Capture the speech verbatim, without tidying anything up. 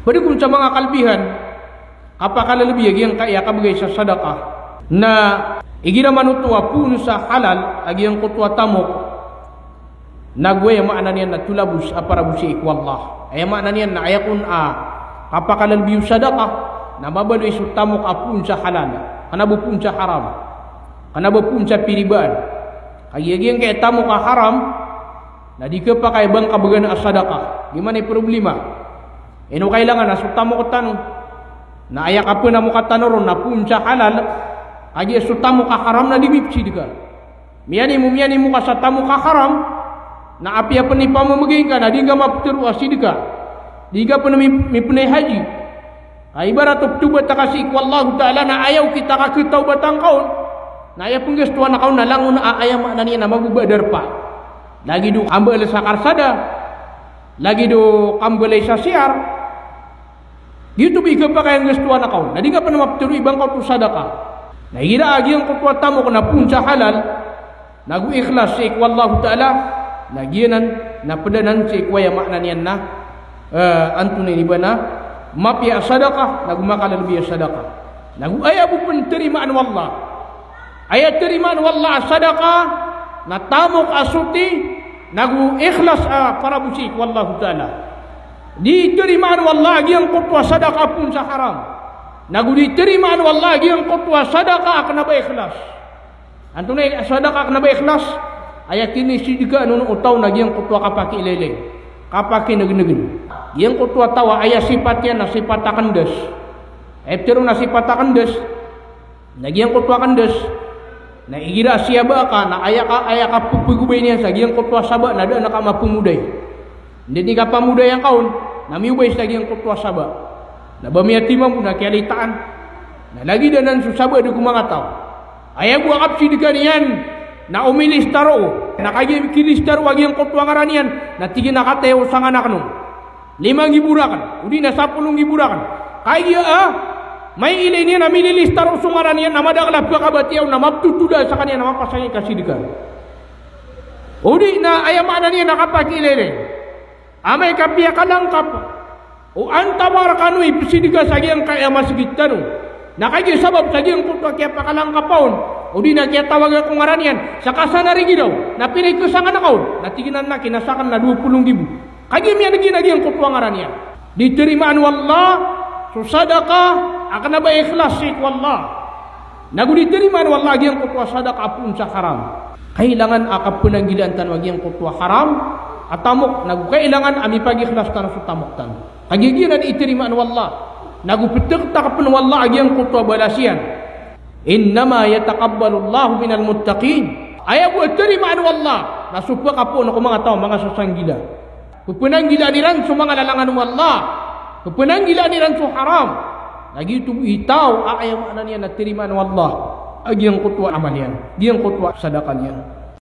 Pd kon sa manga kalbihan, kapakalalabi a giyangkaya kabgay sa sadaka. Na igira man oto a poon sa halal a giyangkoto a tamok, nago aya maana niyan na tolabos a parabos sii ko Allah. Aya maana niyan na aya kon a kapakalalabi o sadaka, na mabaloy so tamok a poon sa halal, kna ba poon sa haram, kna ba poon sa piribaan. Kagiya giyangkaya tamok a haram, na di khapakay a ba ngka bgan a sadaka. Giya man i problema. Ino kailangan a so tamok tano, na aya kapnamok tano ron na poon sa halal, kagiya so tamok a haram na di mipsidka. Miyanimo, miyanimo ka sa tamok a haram, na apiya pn i pamamgay ngka na di ngka maptharo a sidka. Di ngka pn mi-, mipnay haji. Ka ibarat o ptawbat ka sii ko Allahu Ta'ala na aya okit a kakhatawbatan ka on, na aya pnggastoan ka on na langon a aya maana niyan na mago ba darpa. Lagid o kambaal sa karsada, lagid o kambalay sa C R. Giyoto bo i khapakay a nggastoan ka on. Na di ngka pn maptharo i ba ngka oto sadaka. Na igira a giyangkoto a tamok na poon sa halal, nago ikhlas sii ko Allahu Ta'ala, na giyanan na pd anan sii ko aya maana niyan na, eh, antonaa ini ba na mapiya a sadaka, nago makalalabi a sadaka. Nago aya bo pn tarimaan o Allah. Aya tarimaan o Allah a sadaka, na tamok a soti, nago ikhlas a parabos sii ko Allahu Ta'ala. Di tarimaan o Allah a giyangkoto a sadaka a poon sa haram. Nago di tarimaan o Allah a giyangkoto a sadaka a kna ba ikhlas. Antonaa i sadaka a kna ba ikhlas? Aya kinisidkaan on o taw na giyangkoto a kapakiilaylay, kapakinagnagn. Giyangkoto a taw a aya sipat iyan na sipat a kndas. Aya pitharo na sipat a kndas, na giyangkoto a kndas, na igira a siyaba ka, na aya ka, aya kapphagobay niyan sa giyangkoto a saba, na da a kapamodaya. Anda i kapamodayan ka on, na miyobay sa giyangkoto a saba. Na ba miyatima bo na kiyalitaan. Na lagid anan so saba dn ko manga taw. Aya bo a kapsidka niyan, na o milista roo. Na kagiya kilista roo a giyangkoto a ngaran iyan, na tig iyan a kataya o sanganak on. Lima nggibo rakn, odi na sapolo nggibo rakn. Kagiya a, maiilay niyan a mililista roo so ngaran iyan, na madakl a pkabatiya on, na maptothoda skaniyan, na mapasang i kasidka. Odi na aya maana niyan na kapakiilaylay. Amay ka piyakalangkap o antawaa rkano i psidka sa giyangkaya masgit tano. Na kagiya sabap sa giyangkoto a kiyapakalangkapa on, odi na kiyatawaga ko ngaran iyan, sa kasanarigidaw, na pira i khasangan ka on, na tig iyan a kna sakn na dowa polo nggibo. Kagiya miyan'g iyan a giyangkoto a ngaran iyan. Di tarimaan o Allah so sadaka a kna ba ikhlas sii ko Allah. Nago di tarimaan o Allah a giyangkoto a sadaka a poon sa haram. Kailangan a kapnanggilaan tano a giyangkoto a haram a tamok, nago kailangan a mipagikhlas tano so tamok tano. Kagiya giyanan i tarimaan o Allah. Nago pthakthakan o Allah a giyangkoto a balas iyan. Innama yataqabbalullahu minal muttaqin. Aya bo a tarimaan o Allah na so pkapoon ko manga taw a manga sasanggila. Pphanggilaan iran so manga lalangan o Allah. Pphanggilaan iran so haram. Na giyoto bo i taw a aya maana niyan na tarimaan o Allah a giyangkoto a amal iyan, giyangkoto a sadaka niyan.